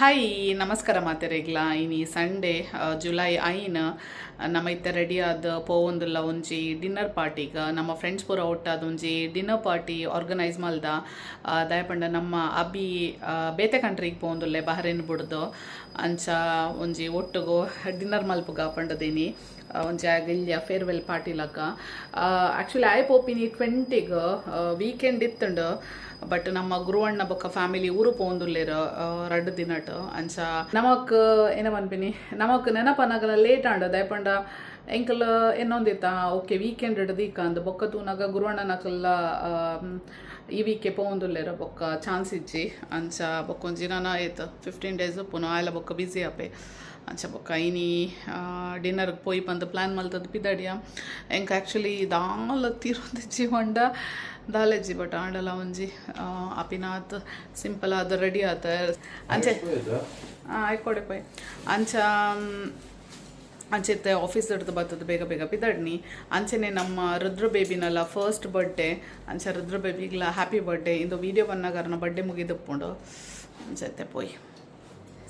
Hi, ನಮಸ್ಕಾರ ಮಾತೆರೆಗ್ಲ. ಇನಿ Sunday, July 5. ನಮ್ಮ ಇತ್ತೆ ರೆಡಿ ಆದ್ ಪೋವೊಂದುಲ್ಲ ಒಂಜಿ ಡಿನ್ನರ್ ಪಾರ್ಟಿಗ್. ನಮ್ಮ ಫ್ರೆಂಡ್ಸ್ ಪೂರ ಒಟ್ಟಾದ್ ಒಂಜಿ ಡಿನ್ನರ್ ಪಾರ್ಟಿ ಆರ್ಗನೈಸ್ ಮಲ್ದ. ದಾಯೆ ಪಂಡ ನಮ್ಮ ಅಬ್ಬಿ ಬೇತೆ ಕಂಟ್ರಿಗೆ ಪೋವೊಂದುಲ್ಲೆ, ಬಹರೇನ್ ಬುಡ್ದು. ಅಂಚ ಒಂಜಿ ಒಟ್ಟುಗು ಡಿನ್ನರ್ ಮಲ್ಪುಗ ಪಂಡದಿನಿ. ಒಂಜಿ ಎಲ್ಯ ಫೇರ್ವೆಲ್ ಪಾರ್ಟಿ ಲಕ. ಆ್ಯಕ್ಚುಲಿ ಆಯ್ ಪೋಪಿನಿ 20ಗ್, ವೀಕೆಂಡ್ ಇತ್ತುಂಡು. ಬಟ್ ನಮ್ಮ ಗುರುವಣ್ಣ ಬೊಕ್ಕ ಫ್ಯಾಮಿಲಿ ಊರು ಪೋಂದುಲ್ಲೇರು 2 ದಿನಟ್. ಅಂಚ ನಮಕ್ ಏನ ಪನ್ಪಿನಿ, ನಮಕ್ ನೆನಪನಾಗಲ ಲೇಟ್ ಆಂಡ. ದಾಯೆ ಪಂಡ ಎಂಕಲ್ ಎನ್ನೊಂದಿತ್ತ, ಓಕೆ, ವೀಕೆಂಡ್ ದೀಕ ಅಂದ್. ಬೊಕ್ಕ ತೂನಾಗ ಗುರುವಣ್ಣನಕಲ್ಲ ಈ ವೀಕೆ ಪೋವೊಂದುಲ್ಲೇರು, ಬೊಕ್ಕ ಚಾನ್ಸ್ ಇಜ್ಜಿ. ಅಂಚ ಬೊಕ್ಕ ಒಂಜಿ ನಾನ ಏತ್ 15 ಡೇಸ್ ಪುನಃ ಆಯ್ಲ ಬೊಕ್ಕ ಬ್ಯುಸಿ ಆಪೆ. ಅಂಚ ಬೊಕ್ಕ ಇನಿ ಡಿನ್ನರ್ಗೆ ಪೋಯಿ ಪಂದ್ ಪ್ಲ್ಯಾನ್ ಮಲ್ತದ ಪಿದಡಿಯ. ಎಂಕ್ ಆ್ಯಕ್ಚುಲಿ ದಾಲ ತೀರೊಂದಿಜ್ಜಿ ಪಂಡ ದಾಲೆಜ್ಜಿ. ಬಟ್ ಆಂಡಲ ಒಂಜಿ ಅಪಿನಾತ್ ಸಿಂಪಲ್ ಆದ್ ರೆಡಿ ಆತ. ಅಂಚೆ ಆಯ್ಕೊಡೆ ಪೋಯ್. ಅಂಚ ಅಂಚೆತ್ತೆ ಆಫೀಸ್ ಹಿಡ್ದು ಬತ್ತದ, ಬೇಗ ಬೇಗ ಪಿದಡ್ನಿ. ಅಂಚೆನೆ ನಮ್ಮ ರುದ್ರ ಬೇಬಿನಲ್ಲ ಫಸ್ಟ್ ಬರ್ಡೇ. ಅಂಚ ರುದ್ರ ಬೇಬಿಗ್ಲ ಹ್ಯಾಪಿ ಬರ್ಡೇ. ಇಂದು ವೀಡಿಯೋ ಬನ್ನಾಗರನ ಬರ್ಡೇ ಮುಗಿದಪ್ಪುಂಡು. ಅಂಚೆತ್ತೆ ಪೋಯ್.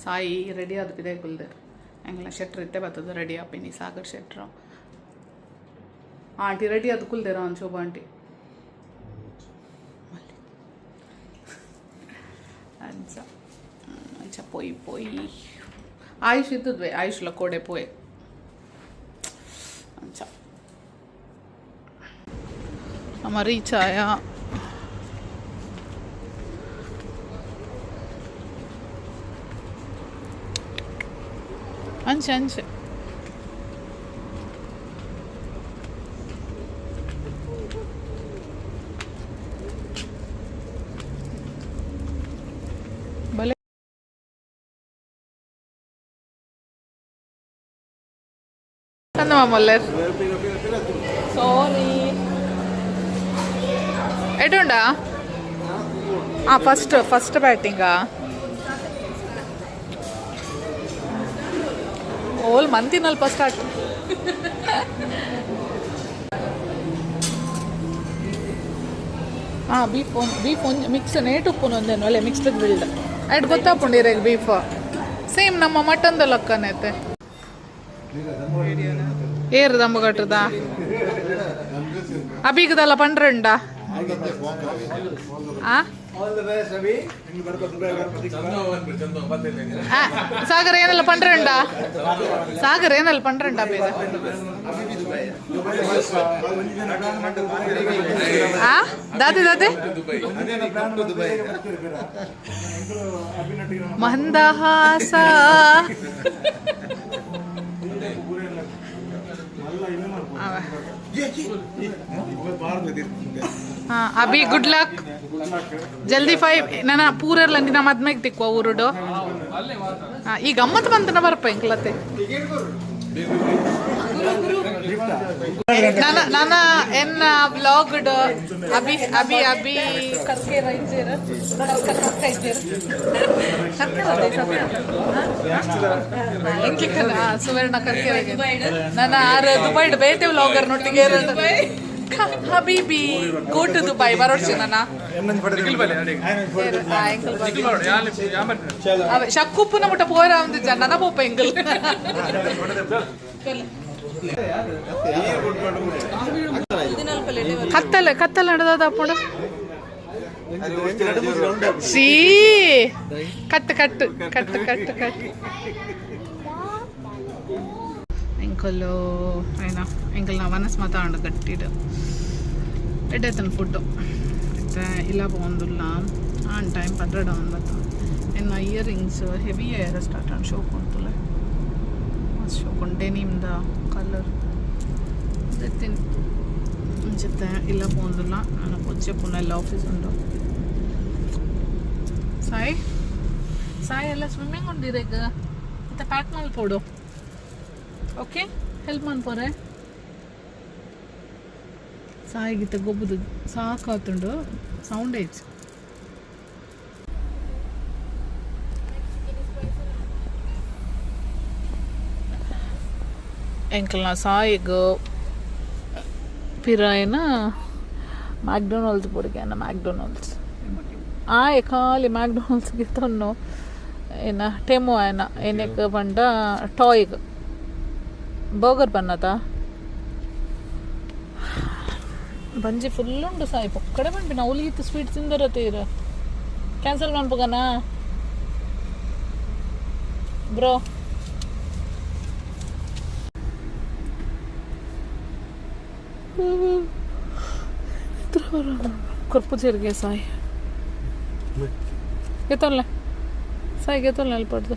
ಸಾಯಿ ರೆಡಿ ಆದ ಪಿದೆ ಕುಲ್ದೆರ್. ಎಂಗ್ಲ ಶೆಟ್ರ್ ಇತ್ತೆ ಬತ್ತದ, ರೆಡಿ ಆಪಿನಿ. ಸಾಗರ್ ಶೆಟ್ರು. ಆಂಟಿ ರೆಡಿ ಆದ್ ಕುಲ್ದೆರ. ಶೋಭಾ ಆಂಟಿ. ಅಂಚ ಅಂಚ ಪೋಯಿ ಪೋಯಿ. ಆಯುಷ್ ಇದ್ದದ್ವೆ, ಆಯುಷ್ ಲಕೋಡೆ ಪೋಯೆ. ಅಂಚ ನಮ್ಮ ರೀಚ್ ಆಯ. ಅಂಚೆ ಅಂಚೆ. ಬಲೆ ಚಂದ ಮಾಮಲ್ಲರ್. ಸಾರಿ, ಎಡುಂಡಾ? ಹಾಂ, ಫಸ್ಟ್ ಫಸ್ಟ್ ಬ್ಯಾಟಿಂಗಾ? ಓಲ್ ಮಂತಿನಲ್ಪ ಸ್ಟಾರ್ಟ್. ಹಾಂ, ಬೀಫ್ ಬೀಫ್ ಒಂಜಿ ಮಿಕ್ಸ್ ನೇಟ್ ಉಪ್ಪುನು ಒಂದೇನು ಅಲ್ಲೇ ಮಿಕ್ಸ್ಡ್ ಗ್ರಿಲ್ಡ್. ಐಟ್ ಗೊತ್ತಾಪುಂಡು ಇರೆಗ್. ಬೀಫ್ ಸೇಮ್ ನಮ್ಮ ಮಟನ್ದ ಲಕ್ಕನೈತೆ. ಏರು ದಂಬು ಕಟ್ಟುದ ಅಬೀಗದಲ್ಲ ಪಂಡ್ರಂಡ ಆ. ಆ, ಸಾಗರ್ ಏನೆಲ್ಲ ಪಂಡ್ರಂಡ? ಸಾಗರ್ ಏನೆಲ್ಲ ಪಂಡ್ರಂಡ ಬೇಗ? ಆ, ದಾದೆ ದಾದೆ. ಮಂದಹಾಸ. ಹಾ ಅಭಿ, ಗುಡ್ ಲಕ್. ಜಲ್ದಿ ಫೈವ್ ನನ್ನ ಪೂರೆರ್ಲಂಡಿ ನಮ್ಮ ಮದ್ಮೆಗೆ ತಿಕ್ಕುವ ಊರುಡು. ಈ ಗಮ್ಮತ್ ಬಂತನ ಬರ್ಪ ಎಂಕ್ಲತ್ತೆ. ನನ್ನ ನನ್ನ ಎನ್ನ ವ್ಲಾಗ್ ಅಭಿ ಅಭಿ ಅಭಿ ಕರ್ಕೇರ ಇಜ್ಜೇರ ಕರ್ಕ ಇಜ್ಜೇರ ಎಂಕ್ಲಿಕ್ಕನ ಸುವರ್ಣ ಕರ್ಕೇರ. ನನ್ನ ಆರು ದುಬೈಡ್ ಬೇಟೆ ವ್ಲಾಗರ್ ನೊಟ್ಟಿಗೆ. ಹಬೀಬಿ, ಗೋ ಟು ದುಬೈ ಬರೋಡ್ಸಿ ನನ್ನ. ಶಕ್ಕುಪ್ಪುನ ಮುಟ್ಟ ಪೋರ ಒಂದು ಜನ ಪೋಪ ಎಂಗಲ್. ಕತ್ತಲೆ ಕತ್ತಲೆ ನಡೆದ ಅಪ್ಪುಂಡ. ಶ್ರೀ ಕಟ್ಟು ಕಟ್ಟು ಕಟ್ಟು ಕಟ್ಟು ಕಟ್ಟು. ಎಂಕಲ್ಲು ಏನ ಎಂಕಲ್ನ ವನಸ್ ಮಾತಾಂಡು ಗಟ್ಟಿಡು. ಎಡ್ಡೆತನ ಫುಡ್ಡು ಇತ್ತೆ ಇಲ್ಲ ಪೋಂದುಲ್ಲ. ಆನ್ ಟೈಮ್ 12 ಆನ್ ಬತ್ತ. ಎನ್ನ ಇಯರಿಂಗ್ಸ್ ಹೆವಿ ಏರ ಸ್ಟಾರ್ಟ್ ಆನ್. ಶೋಕ್ ಉಂತುಲೆ, ಮಸ್ತ್ ಶೋಕ್ ಉಂಟು. ಡೆನಿಮ್ದ ಕಲರ್ ದೆತ್ತಿನ. ಅಂಚಿತ್ತೆ ಇಲ್ಲ ಪೋಂದುಲ್ಲ. ನಾನು ಪೊಚ್ಚೆ ಪುನ ಎಲ್ಲ ಆಫೀಸ್ ಉಂಡು. ಸಾಯಿ, ಸಾಯಿ, ಎಲ್ಲ ಸ್ವಿಮ್ಮಿಂಗ್ ಉಂಡಿರೇಗ. ಮತ್ತೆ ಪ್ಯಾಕ್ ಮಲ್ಪೊಡು. ಓಕೆ, ಹೆಲ್ಪ್ ಮನ್ಪೋರೆ. ಸಾಯಿಗಿತ್ತ ಗೊಬ್ಬುದು ಸಾಕಾತುಂಡು. ಸೌಂಡ್ ಐಚ್. ಎಂಕಲ್ನ ಸಾಯಿಗ್ ಪಿರಾಯನ ಮ್ಯಾಕ್ಡೊನಾಲ್ಡ್ಸ್ ಬುಡ್ಗೆ. ಮ್ಯಾಕ್ಡೊನಾಲ್ಡ್ಸ್ ಆಯ್ ಖಾಲಿ ಮ್ಯಾಕ್ಡೊನಾಲ್ಡ್ಸ್ಗೆ ತನ್ನು. ಏನ ಟೆಮು ಆಯನ ಏನಕ್ಕೆ ಪಂಡ ಟಾಯ್ಗ್ ಬರ್ಗರ್ ಬನ್ನತ ಬಂಜಿ ಫುಲ್ ಉಂಡು ಸಾಯಿ ಪೊಕ್ಕಡೆ ಪನ್ಪಿನ ಅವ್ಲು ಸ್ವೀಟ್ ತಿಂದರ ತೀರ ಕ್ಯಾನ್ಸಲ್ ಮನ್ಪುಗನ ಬ್ರೋ. ಕೊರ್ಪು ಜೀರಿಗೆ Sai ಗೆತ್ತೊಲ್ಲೆ Sai ಗೆತ್ತೊಲ್ಲೆ ಅಲ್ಪಡ್ದು.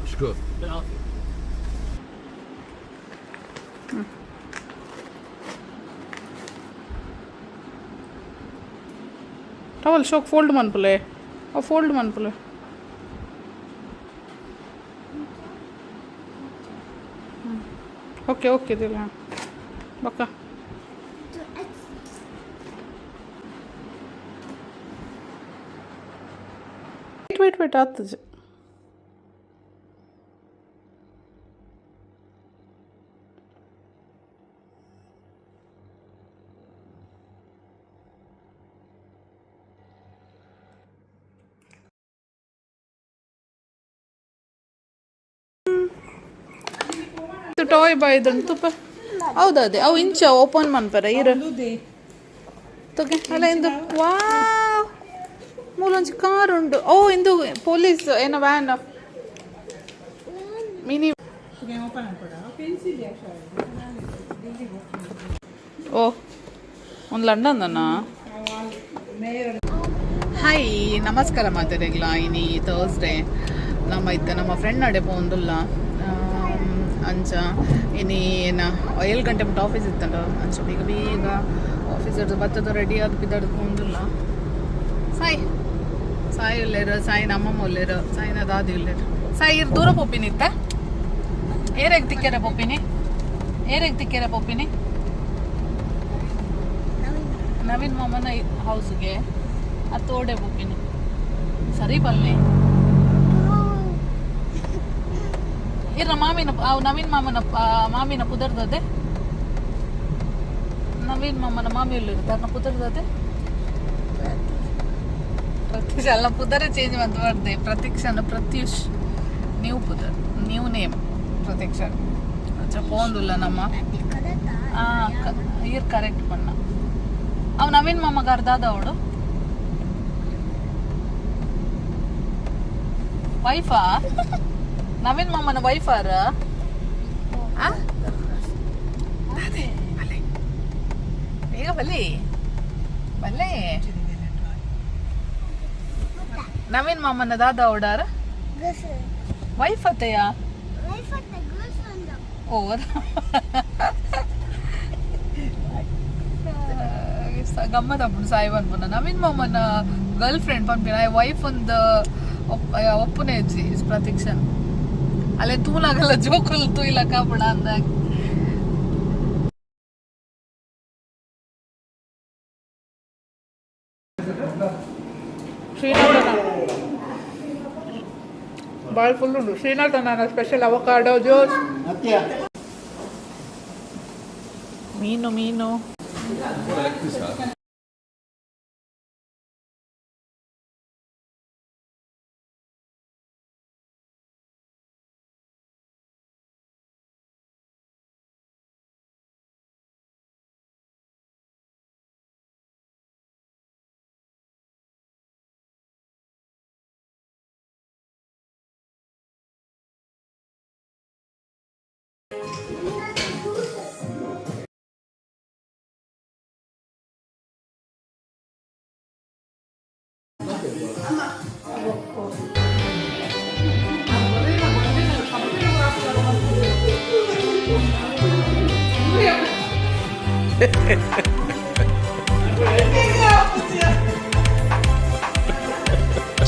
It's good. Towel ಶೋಕ್ fold ಮನ್ಪುಲೆ, ಅವು ಫೋಲ್ಡ್ ಮನ್ಪುಲೆ. ಓಕೆ ಓಕೆ ದಿಲ್ಲ ಬಕ್ಕ. ವೇಟ್ ವೇಟ್ ವೇಟ್, ಆತಜ. ಟಾಯ್ ಬಾಯ್ದಂಡು ತುಪ್ಪ ಹೌದದೇ ಅವು ಇಂಚ ಓಪನ್ ಮನ್ಪರ ಇರು ತಗೆ ಅಲ್ಲ ಇಂದು. ವಾವ್, ಮೂಲೊಂಜಿ ಕಾರ್ ಉಂಡು. ಓ, ಇಂದು ಪೊಲೀಸ್ ಏನ ವ್ಯಾನ್ ಮಿನಿ. ಓ, ಒಂದು ಲಂಡನ್. ಹಾಯ್, ನಮಸ್ಕಾರ ಮಾತಾಡಿಗ್ಲ. ಇನಿ ಥರ್ಸ್ಡೇ, ನಮ್ಮ ಇತ್ತ ನಮ್ಮ ಫ್ರೆಂಡ್ ನಡೆ ಪೋಂದುಲ್ಲ. ಅಂಚ ಇನಿ ಏನ 7 ಗಂಟೆ ಮುಟ್ಟ ಆಫೀಸ್ ಇತ್ತಂಡ. ಅಂಚ ಬೇಗ ಬೇಗ ಆಫೀಸ್ ಬತ್ತದ ರೆಡಿ ಆದ್ ಪಿದರ್ದು ಪೋಂದುಲ್ಲ. ಸಾಯಿ ಸಾಯಿ ಉಲ್ಲೇರು, ಸಾಯಿ ನಮ್ಮಮ್ಮ ಉಲ್ಲೇರು, ಸಾಯಿನ ದಾದಿ ಉಲ್ಲೇರು. ಸಾಯಿ, ಇರ್ ದೂರ ಪೋಪಿನಿ ಇತ್ತ. ಏರೆಗ್ ತಿಕ್ಕೆರೆ ಪೋಪಿನಿ? ಏರೆಗ್ ತಿಕ್ಕೆರೆ ಪೋಪಿನಿ? ನವೀನ್ ಮಾಮನ ಹೌಸ್ಗೆ ಅತ್ತೋಡೆ ಪೋಪಿನಿ. ಸರಿ ಬಲ್ಲೆ. ಇರ್ನ ಮಾಮಿನ ಅವು ನವೀನ್ ಮಾಮನ ಮಾಮಿನ ಪುದರ್ದದೆ. ನವೀನ್ ಮಾಮನ ಮಾಮಿ ಉಲ್ಲೇರು, ಪುದರ್ದದೆ ಪ್ರತೀಕ್ಷ ಅಲ್ಲ, ಪುದರೇ ಚೇಂಜ್ ಮಂತ್ ಬರ್ದೆ. ಪ್ರತೀಕ್ಷನ ಪ್ರತ್ಯೂಷ್ ನ್ಯೂ ಪುದರ್, ನ್ಯೂ ನೇಮ್ ಪ್ರತೀಕ್ಷ. ಅಚ್ಚ ಪೋಂದುಲ್ಲ ನಮ್ಮ ಈರ್ ಕರೆಕ್ಟ್ ಪಣ್ಣ. ಅವ್ ನವೀನ್ ಮಾಮಗ ಅರ್ಧಾದ ಅವಳು ವೈಫಾ? ನವೀನ್ ಮಾಮನ ವೈಫಾರ? ಅದೇ ಬಲ್ಲೆ, ಬೇಗ ಬಲ್ಲಿ ಬಲ್ಲೆ. ನವೀನ್ ಮಾಮನ ದಾದ ಓಡಾರ ವೈಫ್ ಅತ್ತೆಯ? ಓ, ಗಮ್ಮತ್ ಅಪ್ಪುಂಡು. ಸಾಯಿ ಪನ್ಪುನ ನವೀನ್ ಮಾಮನ ಗರ್ಲ್ ಫ್ರೆಂಡ್ ಪನ್ಪಿನ ವೈಫ್ ಒಂದು ಒಪ್ಪುನೆ ಇಜ್ಜಿ ಪ್ರತೀಕ್ಷಾ. ಅಲ್ಲೇ ತೂನಾಗಲ್ಲ ಜೋಕುಲು ತೂಯ್ಲಕ್ಕ ಕಾಪುಣ ಅಂದಾಗ. ಶ್ರೀನಾಥನ ಭಾಳ ಫುಲ್ ಉಂಟು. ಶ್ರೀನಾಥನ ಸ್ಪೆಷಲ್ ಅವಕಾಡೋ ಜ್ಯೂಸ್. ಮೀನು ಮೀನು.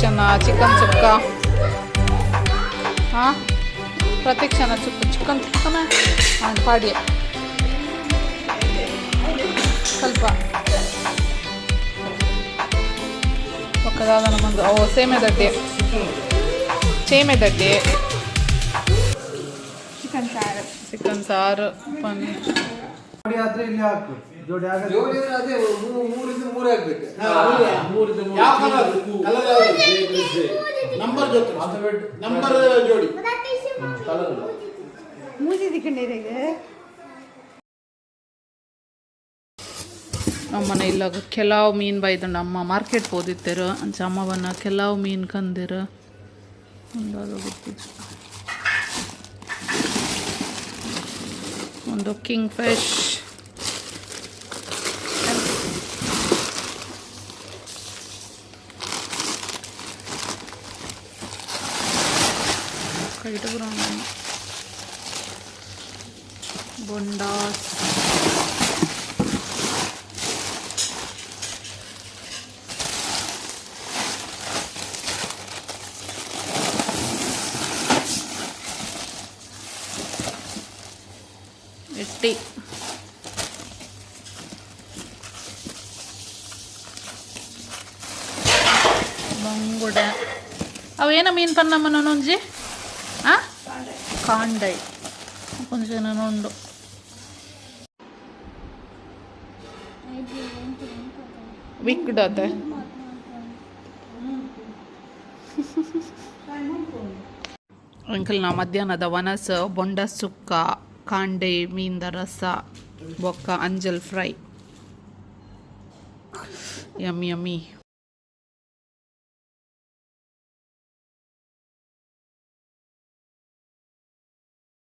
ಚೆನ್ನ ಚಿಕನ್ ಸುಕ್ಕ. ಹಾಂ, ಪ್ರತೀಕ್ಷಣ ಚುಕ್ಕ ಚಿಕನ್ ಸುಕ್ಕನ ಹಾಂ ಪಾಡಿ ಸ್ವಲ್ಪ ಪಕ್ಕದಾದ ನಮ್ಮೊಂದು. ಓ, ಸೇಮೆ ದಡ್ಡೆ, ಚೇಮೆ ದಡ್ಡೆ. ಚಿಕನ್ ಚಿಕನ್ ಸಾರು, ಪನ್ನೀರ್. ಜೋಡಿ ಆದ್ರೆ ಇಲ್ಲಿ ಹಾಕು, ಜೋಡಿ ಆಗದೆ. ಜೋಡಿ ಅಂದ್ರೆ ಅದೇ ಮೂರಿಂದ ಮೂರೇ ಆಗ್ಬೇಕು. ಯಾವ ಕಲರ್? ಕಲರ್ ಯಾವುದು? ನಂಬರ್ ಜೊತೆ, ನಂಬರ್ ಜೋಡಿ. ಅಮ್ಮನ ಇಲ್ಲಾಗ ಕೆಲವು ಮೀನು ಬೈದಂಡು. ಅಮ್ಮ ಮಾರ್ಕೆಟ್ ಪೋದಿತ್ತೆರು. ಅಂಚ ಅಮ್ಮವನ್ನ ಕೆಲವು ಮೀನು ಕಂದಿರು. ಒಂದಾದ ಗೊತ್ತಿತ್ತು. ಒಂದು ಕಿಂಗ್ ಫಿಶ್. ಬೊಂಡಾಸ್. ಎಟ್ಟಿ. ಬಂಗುಡೆ. ಅವು ಏನ ಮೀನು ಪನ್ನಮ್ಮ ಒಂಜಿ? ಆ ಕಾಂಡೈ ಕೊಂಚ ಉಂಡು. ವಿಕ್ಡ್ ಅತೆ. ಅಂಕಲ್, ನಾ ಮಧ್ಯಾಹ್ನದ ವನಸ್ ಬೊಂಡ ಸುಕ್ಕ, ಕಾಂಡೆ ಮೀನ್ದ ರಸ, ಬೊಕ್ಕ ಅಂಜಲ್ ಫ್ರೈ. Yummy yummy.